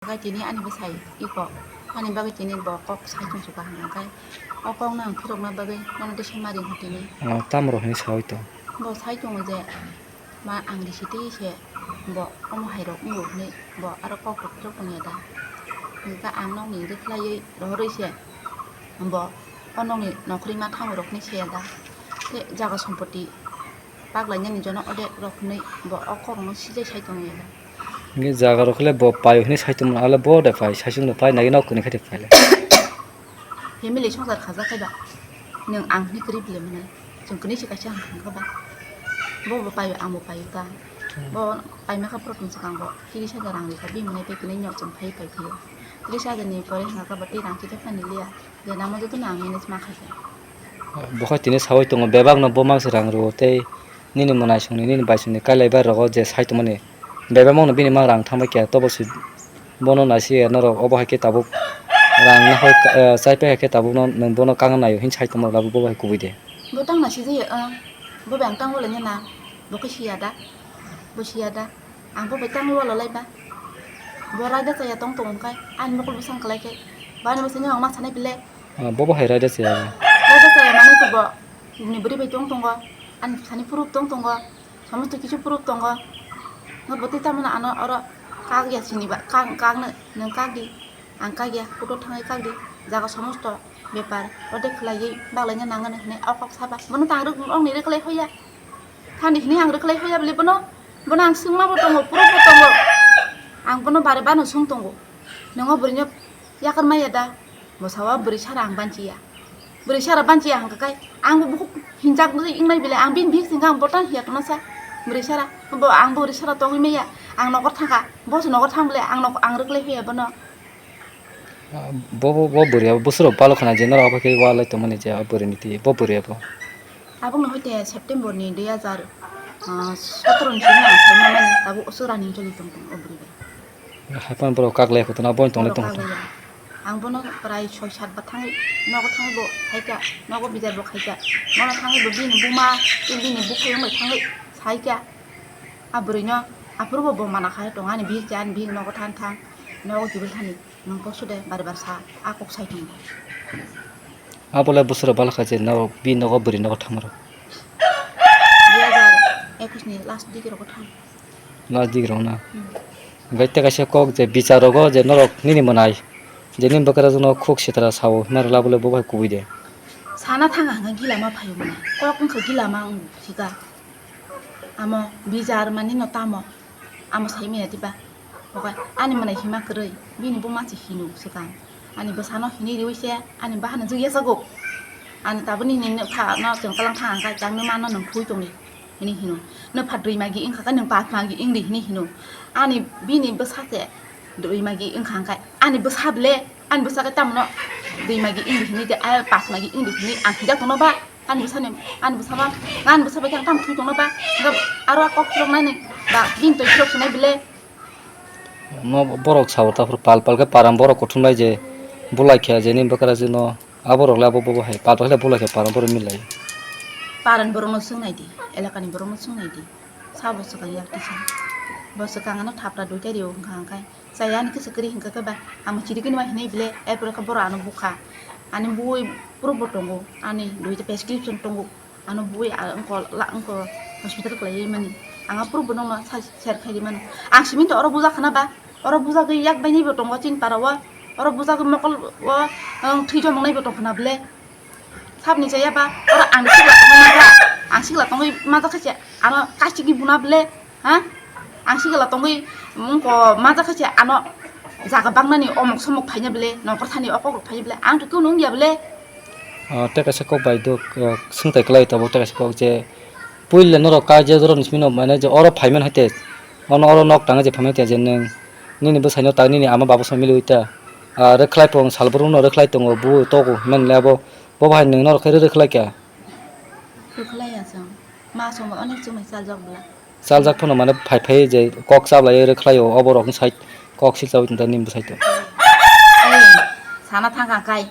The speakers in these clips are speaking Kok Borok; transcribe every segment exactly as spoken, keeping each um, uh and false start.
Hwnkhe tini ani bwsai iko, ani bagwi tini bo kok sai tong suka hwnkhe o kokno ang phirokna bagwi bono tei sima ring tini. Ah, tamo rok hinwi sawi tong? Bo sai tongo je, ma ang risi twi se bo omo hai rok wngo hwnwi bo aro kok rok phirok tongya da. Hwnkhe ang nokni rwkhlaiwi rohorwi se bo o nokni nokhorwi ma thango rok hinwi se da. Tei jaga sompoti paklainani jono odek rok hinwi bo o kokno sijai sai tongya da. Hwnkhe jaga rok le bo paio hinwi sai tongmani, ale bo de pai, saichung de pai, nagi nok kwnwi khe de pai le. Family songsar khajak khe ba nwng ang hinwi kwrwi bile mwnai. Chwng kwnwi se kaisa ang thang kha ba. Bo bo paio, ang bo paio ta. Hmm. Bo paima kha prothom swkang bo tris hajar rang rikha, bini mwnai tei kwnwi nok chwng phai pai phio. Tris hajar ni pore hwnkha khe bo tei rang chithok thani liya. Je namo joto no ang manage ma khaikha. Bo khe tini sawi tongo, bebak no bo mangsa rang rwo tei nini mwnaisongni, nini baisongni kailai bai rogo je sai tongmani, bebak no bini mang rang thangbai khe, tobo se bono naisi ya norok, obo hai khe tabuk rang nahoi, eh, chai pai hai khe tabuk no nwng bono kang naio hin sai tongma labo bo bai kubui de. Bo tang naisi je, eh, bo bai ang tang wale na, bo khe siya da, bo siya da. Ang bo bai tangwi wala lai ba. Bo raida chaya tong tong khai, ani mokol bwsang kwlai khe. Bani bwsai no ang ma sanai bile. Ah, bo bo hai raida chaya. Raida chaya manwi to bo. Ni bwrwi bai tong tongo. Ani sani proof tong tongo. Samosto kisu proof tongo. Nga bo tei tamo ano oro kak ya sini ba. Kak, kak no, nang kak di. Ang kagya, kuto thangwi kagdi, jaga somosto bepar, ode khwlaiwi baglaina nangani hwnwi o kok saba. Bono tang rwk, ongni rwkhlai hoya. Thani hwnwi ang rwkhlai hoya bwle bono, bono ang swngma bo tongo, proof bo tongo. Ang bono bare bano swng tongo. Nongo bwrwino yakar maya da? Bo sawa bwrwi sara ang banchiya. Bwrwi sara banchiya hwnkha khe ang bo bukhuk hinjak wngnai bwle, ang bini bihik singkha ang botan hiya kwna sa. Bwrwi sara, bo ang bwrwi sara tongwi maya, ang nokor thangkha, bo se nokor thang bwle ang nok, ang rwkhlai hoya bono. Ah, bo, bo, bo bwrwi abo bwswk rok balo khna je norok abo khe walai tongmani je abo bwrwi ni twi bo bwrwi abo. Aboni hoite September ni dui hajar, ah, sotoro ni simi ang phaima mani tabuk aswk running choli tong tong o bwrwi bai. Haiphano borok kaklai khotona bono tonglai tong. Borok kaklai ya. Ang bono prai soi sat ba thangwi nogo thangwi bo khaikha, nogo bijar bo khaikha. Bono thangwi bo bini buma tei bini bukhuk wng bai thangwi saikha. A bwrwi no aphuru bo, bo mana khai tong ani bihik cha ani bihik nogo thang thang nogo kibil thani. Nwng kok sude bari bar sa, a kok sai tongo. Abo le bwswk rok balo kha je norok bini nogo bwrwi nogo thangma rok. Dui hajar ekush ni last dik rogo thang. Last dik rok na. Hmm. Hwnkhe tei kaisa kok je bichar rogo je norok nini mwnai je nini bwkrajwk no khuk sitra sao hwnma rwla abo le bo bai kubui de. Sana thang ang gila ma phaio mwnai. Kok wngkha gila ma wng thika. Amo bichar mani no tamo. Amo sai maya diba? Okai, ani mwnai hima kwrwi, bini buma se hino swkang. Ani bwsano hinwi riwi se, ani bahano jwk yachago. Ani tabukni nini pha no chwng kwlang thang ang kai, changni mano nwng phui tongdi, hinwi hino. Nwpha dui magi wngkha khe nwng pas magi wngdi, hinwi hino. Ani bini bwsa se dui magi wngkha ang kai, ani bwsa ble, ani bwsa khe tamno dui magi wngdi hinwi de, a pas magi wngdi hinwi ang hijak tongno ba? Ani bwsani, ani bwsama, ani bwsa bai khe ang tamo thwi tongno ba? Hwnkhe aro a kok phiroknani ba bini twi phirok sinai bile. No borok sao ta phuru pal pal khe param borok kuthum lai je bulai khe je nini bwkrajwk no, a borok le abo bo hai pal pal khe bulai khe param borok milai. Paran borok no swngnai di, elakani borok no swngnai di. Sabo swkang yak tisa. Bo swkang ano thapra duita rio wngkha hwnkhe. Chaya ani kisa kwrwi hwnkha khe ba, ang chirigwini ma hinwi bile, erpore khe borok ano bukha. Ani bui proof bo tongo, ani duita prescription tongo. Ano bui a wngkol la wngkol hospital khlaiwi mani. Ang a proof bo nokno sa share khairi mano. Ang simi to oro buja khna ba, oro buja gwi yak bainai bo tongo chini para o. Oro buja gwi mokol o, ang thwi jomong nai bo tong khna bile. Sabni chaya ba, oro ang sikla tongwi majak, ang sikla tongwi majak khe se, ano kasiki buna bile, ha? Ang sikla tongwi, mm, ko majak khe se, ano jaga bangnani omok somok phaina bile, nokor thani okok rok phaina bile, ang to kunu wngya bile. Ah, tei kaisa kok bai duk, ah, swngtai kwlai tabuk tei kaisa kok je, puila norok kaijakjak rokni simi no mane je oro phaiman hai te, ono oro nok tangwi je phaiman hai te je nwng nini bwsaino tak nini ama baba song miliwi ta, ah, rwkhlai pung sal brum no rwkhlai tongo, bu togo hinmani le abo. Bo bahai nwng norok khe rwrwk khlai kha? Rwkhlai ya chwng. Ma chwngbo onek chwngno chaljak bwla. Chaljak phano mane phai phai je kok chablai rwkhlai o, obo rokni side kok silsa oi tongda nini bwsai to. Ei, sana thang kha kai.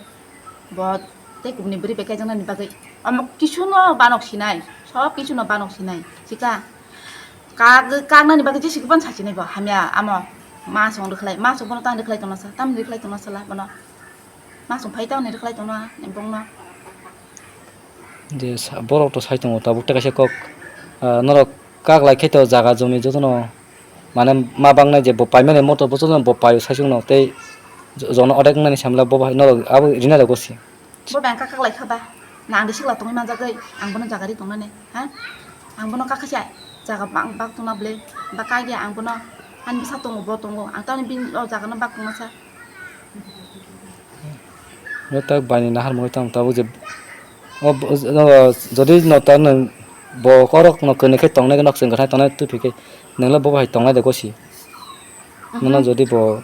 Bo tei kubuni bwrwi bai kaijaknani bagwi. Omo kisu no banok sinai. Sob kisu no banok sinai. Sika. Kak, kaknani bagwi jesi khe ban sachinai bo. Hamya amo. Ma song rwkhlai, ma song bono tang rwkhlai tongna sa, tam rwkhlai tongna sala bono. Ma song phai tang rwkhlai tongna bongno. Je sa-, borok to sai tongo tabuk ta kaisa kok, ah, norok kak lai khe to jaga jumi jotono mane ma bangnai je bo paimani moto bo jotono bo paio sai chwngno tei jo-, jono odek wngnani samla bo bai norok abo rina rwgo se. Bo bangkha kak lai kha ba, nang de sikla tongwi manjagwi, ang bono jaga ri tongnani, ha? Ang bono kak kha se jaga bang bak tongna ble, ba kak ya ang bono ani bwsa tongo, bo tongo, ang tamni bini o jaga no bak tongma sa. Bo tak bai ni nahar mui tang tabuk je, o, o, o, jodi no ta nwng bo korok no kwnwi khe tongnai khe nok chwng kwthai tongnai tubui khe nwng le bo bai tongnai de gosi. Nono jodi bo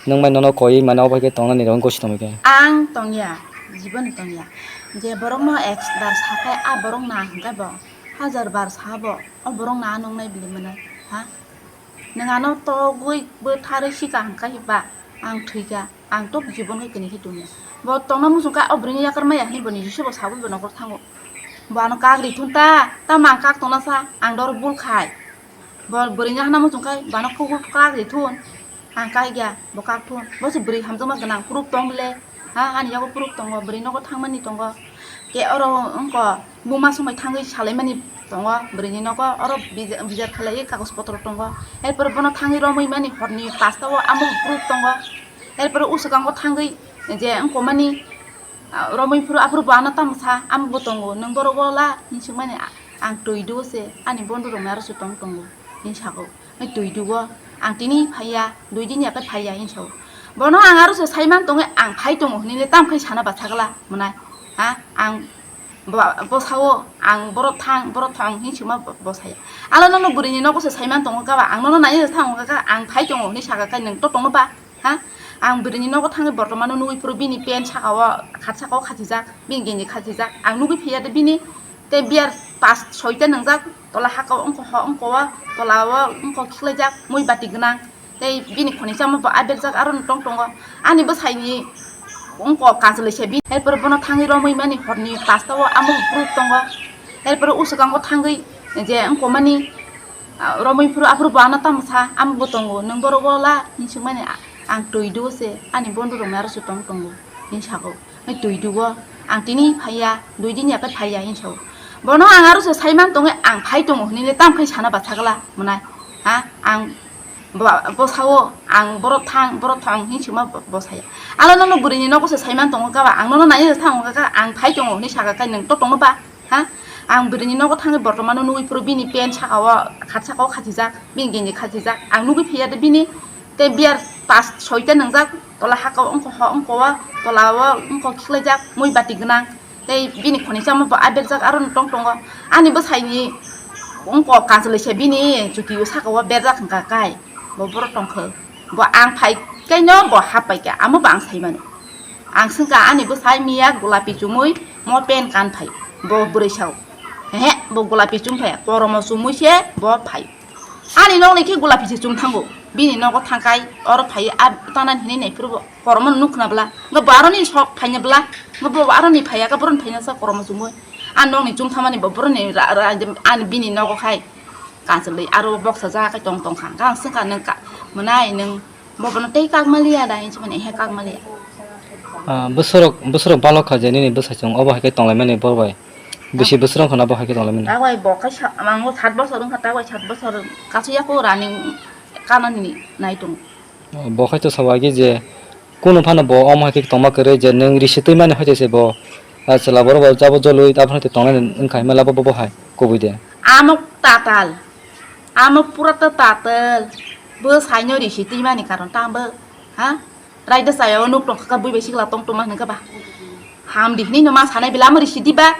nwng bai nono koi mane obo hai khe tongnani rw gosi tongwi khe. Ang tongya, jibon tongya. Je borok no ek bar sakai a borok na hwnkhe bo hajar bar sa bo o borok na nungnai bili mwnai, ha? Nwng ano togwi bwtharwi sika hwnkhe ba ang thwikha, ang tok jibon khe kini khe tongya. Bo tongna muchungkha o bwrwini yakar maya hwnwi bo niji se bo sabo bo nokol thango. Bo ano kak ri thun ta, tamo ang kak tongna sa, ang doro bul khai. Bo bwrwini hana muchung khai, bano khugul kak ri thun. Ang kak ya, bo kak thun. Bo se bwrwi hamjakma gwnang, proof tong bile. Ha, ani yago proof tongo, bwrwi nogo thangmani tongo. Ke oro wngko buma somai thangwi salaimani tongo, bwrwini nogo oro bija-, bijar khalaiwi kagoj potro tongo. Erpore bono thangwi romwi mani horni pasta o amo proof tongo. Erpore uswkango thangwi je wngko mani, ah, romwi phuru aphuru bo ano tamo sa, amo bo tongo, nwng borok o la hinwi swngmani, a-, ang twi duo se, ani bondhu rok aro se tong tongo hinwi sago. Hai twi dugo, ang tini phaiya, dui din ya khe phaiya hinwi sao. Bono ang aro se saiman tongwi ang phai tongo hinwi le tam khai sana bacha gla mwnai. Ha, ang bo, bo sao, ang borok thang, borok thang hinwi swima bo, bo saya. Alo nono bwrwini nogo se saiman tongo kaba, ang nono nai thang kha, ang phai tongo hinwi saka khai nwng to tongno ba? Ha? Ang bwrwini nogo thangwi bortomano nugwi phuru bini pant saka o, khat saka o khachijak, bini genji khachijak. Ang nugwi phiya de bini tei beer pas soita nwngjak, tola haka o wngkha, wngkha o, tola o wngkha khiklaijak, mui bati gwnang. Tei bini khoni chama bo aberjak aro no tong tongo. Ani bwsaini wngkha kanchwlwi se bini. Erpore bono thangwi romwi mani horni pasta o amo proof tongo. Erpore uswkango thangwi je wngkha mani, ah, romwi phuru aphuru bo ano tamo sa, amo bo tongo, nwng borok o la hinwi swngmani, a-, ang twi duo se, ani bondhu rok aro se tong tongo hinwi sago. Hai twi dugo, ang tini phaiya, dui din ya khe phaiya hinwi sao. Bono ang aro se saiman tongwi ang phai tongo hinwi le tam khai sana bacha gla mwnai. Ha, ang bo, bo sao, ang borok thang, borok thang hinwi swima bo, bo saya. Alo nono bwrwini nogo se saiman tongo kaba, ang nono nai thang kha, ang phai tongo hinwi saka khai nwng to tongno ba? Ha? Ang bwrwini nogo thangwi bortomano nugwi phuru bini pant saka o, khat saka o khachijak, bini genji khachijak. Ang nugwi phiya de bini tei beer pas soita nwngjak, tola haka o wngkha, wngkha o, tola o wngkha khiklaijak, mui bati gwnang. Tei bini khoni chama bo aberjak aro no tong tongo. Ani bwsaini wngkha kanchwlwi se bini chuti o saka o berjak wngkha kai. Bo borok tongkha. Bo ang phai kaino bo hap pai kha, amo bo ang sai mano. Ang swngkha ani bwsai miya gulapi chumui mo pen kan phai. Bo bwrwi sao. Hehe, bo gulapi chum phai, koromo chumui se bo phai. Ani nokni khe gulapi se chum thango. Bini nogo thangkai, oro phai, a tanan hinwi nai phuru bo koromo nuk khna bwla. Nga bo aroni sok phaina bwla. Nga bo aroni phaiya, ka boron phaina sa koromo chumui. Ani nokni chum thamani bo boroni ra-, ra-, ani bini nogo khai. Kanchwlwi aro boksa ja kai tong tong kha. Ang swngkha nwng ka-, mwnai nwng bo bono tei kak maliya da hinwi swngmani, he kak maliya. Ah, bwswrok, bwswrok balok kha je nini bwsai chwng obo hai khe tonglaimani bor bai. Bisi bwswrok wngkha na bo hai khe tonglaimani. Tabuk bo khe sa-, ang o sat bosor wngkha, tabuk sat bosor kasu yaku running kanani nai tongo. Bo khai to sabo agi je kunu phano bo omo hai khe tongma kwrwi je nwng risi twi mani hai se bo, ah, chwla borok bai jabo jolwi abo hai tongnai wngkha himla bo bo hai kubui de. Amo tatal, amo pura ta tatal, bo saino risi twi mani karon tamo, ha? Raida saya o nuk tong kha bui bai sikla tong tongma hwnka ba? Hamdi hini no ma sanai bela amo risi di ba,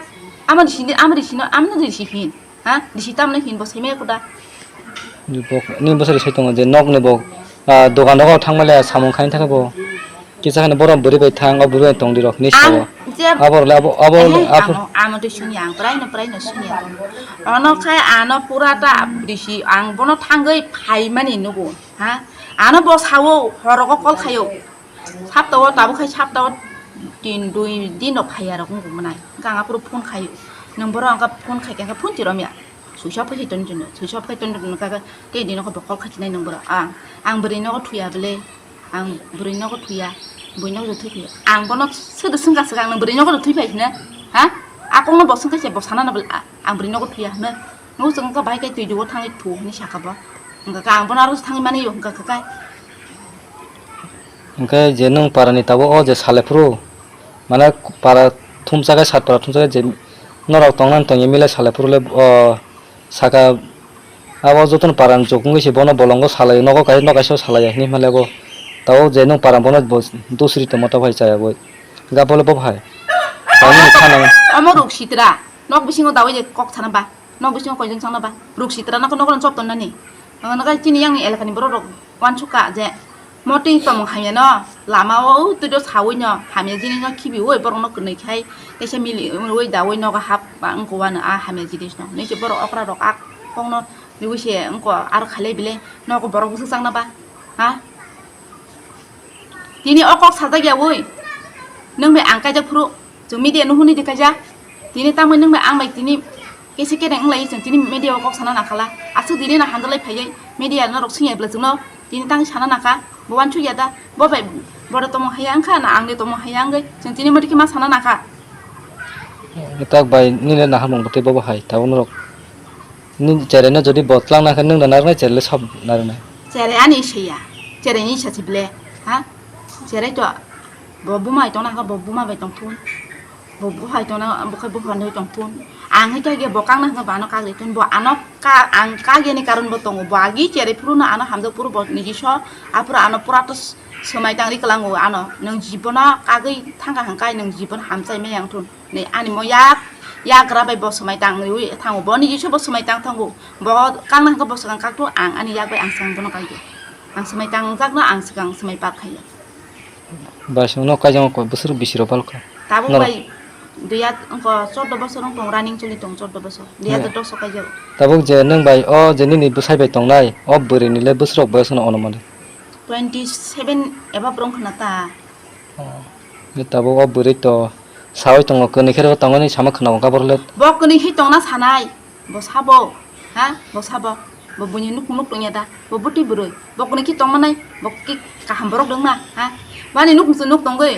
amo risi di, amo risi no, amo risi hin. Ha? Risi tamni hin bo simi kuda. Ni bo, ni bosori sai tongo je nok ni bo, ah, dogan rogo thangmale samung khaini thangkhe bo. Kisa khani borom bwrwi bai thang, o bwrwi bai tong di rok ni sao. Ang je abo le abo, abo le ehe, abo. Amo, amo twi suni ang, prai no, prai no suni ang. Ono khai ano pura ta risi ang bono thangwi phaimani nugo. Ha? Ano bo sao horogo call khaio. Saptao tabuk khai saptao tin dui din rok phaiya rok wngkha mwnai. Hwnkhe ang aphuru phone khaio. Nwng borok hwnkhe phone khaikhe hwnkhe phone tiromya. Suisa phai ton ton, suisa phai ton ton kaka, tei dino ko bokol khachi nai nang bora. Ang, ang bwrwi nogo thuya bele, ang bwrwi nogo thuya, bwrwi nogo thwi thuya. Ang bono sedo sengka saka ang bwrwi nogo thwi phai hina. Ha? Akong no bosong khachi bosana na bele, ang bwrwi nogo thuya hina. Nung chwng ka bai kai twi dugo thangwi thu hini saka bo. Hingka ka ang bono aro thangwi mani yo hingka ka kai. Hingke je nung parani tabo o je sale phuru, mane para thumsa khe sat para thumsa khe je norok tongna tongya mile sale phuru le o saka abo jotono parani chukungwi se bono bolongo salai nogo kai nokaisa salai ya hinwi male bo tabo je nung para bono bo dusri tongma tabo hai chaya bo gabole bo hai. Omo ruk sitra nok bisingo dawi je kok sana ba. Nok bisingo koijon changna ba? Ruk sitra nokho nokho chop tonnani. Ang nokha chini yang ni elakani borok rok wansukha je motwi tongmung hamya no lama o twi do sawi no hamya jinis no khibi oi borok no kwnwi khai kaisa mili oi dawi nogo hap ba wngkha wano a hamya jinis no. Nini se borok okra rok ak kok no riwi se wngkha aro khailai bile nogo borok bwswk changna ba ha? Tini o kok sajak ya oi. Nung bai ang kaijak phuru. Chwng media no hwnwi di kaijak. Tini tamo nung bai ang bai tini kesi kereng wng lai chwng tini media o kok sana nakhala. Aswk dini na handle lai phaiwi media no rok singya bwla chwngno. Tini tang sana nakha. Bo wansuk ya da. Bo bai bodo tongmung haya wngkha na ang de tongmung haya wngwi. Chwng tini modi khe ma sana nakha. Tak bai nini naharmung bwtwi bobo hai tabuk norok. Nini cherai no jodi bo twlang na khe nung da narwknai cherai le sab narwknai. Cherai ani se ya. Cherai ni sa se ble. Ha? Cherai to bo buma bai tong na kha bo buma bai tong thun. Bo buhai tong na bo khai buhai tong thun. Ang hai khe bo kang na kha bo ano kagri thun bo ano ka ang kagya ni karon bo tongo bo agi cherai phuru no ano hamjak phuru bo niji so aphuru ano pura to swmai tang ri kwlango ano nung jibono kagwi thang kha hang kai nung jibono hamchai maya wng thun. Ni ani mo yak yagra bai bo swmai tang riwi thango bo ni jisu bo swmai tang thango bo kang nang bo swkang kak tu ang ani yak bai ang swkang bono kai di ang swmai tang jak no ang swkang swmai pak khai ya. Bai swkang no kai jang ko bwswk bisi rok bal kha. Tabuk bai duya ko chordo bosor wng tong running choli tong chordo bosor duya to doso kai jak. Tabuk je nwng bai o je nini bwsai bai tongnai o bwrwi ni le bwswk rok boyos no ono mani. Twenty seven eba brong khna ta. Oh. Ni tabuk o bwrwi to sawi tongo, kwnwi khe ro tongmani sama khna o gabor le. Bo kwnwi hi tongna sanai, bo sabo, ha? Bo sabo, bo buini nuk nuk tongya da, bo bwtwi bwrwi, bo kwnwi khi tongmanai, bo ki kaham borok dongma, ha? Bani nuk nuk tongwi,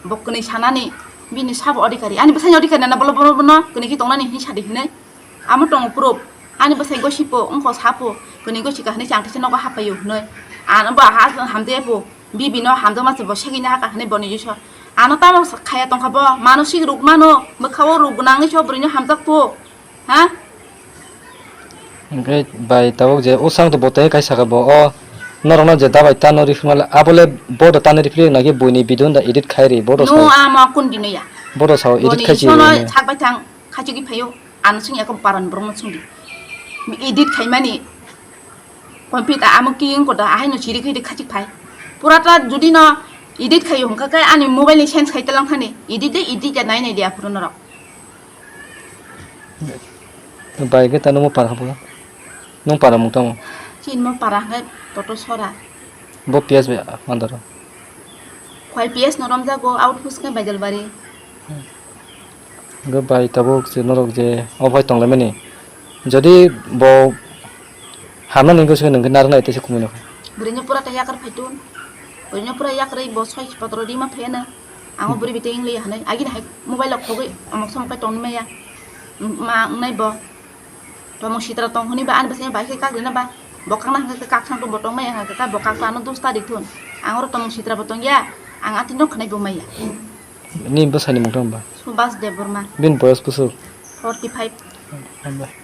bo kwnwi sanani, bini sabo odikari, ani bwsani odikari na bolo bolo bono kwnwi khi tongnani hi sadi hinwi. Amo tongo proof. Ani bwsai gosipo wngkha sapo kwnwi gosi kahini chang thisa nogo hapaio hwnwi. Ano bo ha hamjaya po bibi no hamjakma se bo segini haka hwnwi boni jiso. Ano tamo khaya tongkha bo manosik ruk mano bwkhao ruk gwnangwi so bwrwino hamjak po. Ha? Hwnkhe bai tabuk je usang to botei kai saka bo o norokno je dabai tano rifrwima le abo le bodo tano rifrwi naki buini video da edit khai ri bodo no sao. Amo kundino ya. Bodo sao edit khai si sono rwini. Sak bai thang. Khachigwi phaio, ano chwng eko paran borokno chwngdi. Edit khaimani, computer amo kiyeng koda, ahaino chiri khaidi khachik phai. Pura ta judi no edit khaio hwnkha khe ani mobile ni sense khai talang thani. Edit de edit ya nai nai de aphuru norok. Bai khe ta nungmo para hapla. Nung para mung tamo? Chinmo para hwnkhe Toto Sora. Bo P S bai mandaro. Khwai P S no romjago, out post khe Baijalbari. Hwnkhe bai tabuk je norok je obo hai tonglaimani. Jodi bo hamnani wngkhe se nwng khe narwknai tei se kumui nokha. Bwrwino pura ta yakar phaitun. Bwrwino pura yakarwi bo soi potro rima phaiya na. Ang o bwrwi bwtwi wng liya hwnwi. Agini hai mobile rok khogwi omok somok khe tongwi maya. Ma wngnai bo. Tomong sitra tong hwnwi ba ani bwsai bai khe kak rina ba. Bo kak na hwnkhe kak sang bo tong maya hwnkhe bo kak ano dos tarik thun. Ang oro tomong sitra bo tong ya. Ang atwi nok khwnai bo maya. Nini bwsai ni mung tong ba? Subhas Debbarma. Bini boyos bwswk? Forty five. Hambai.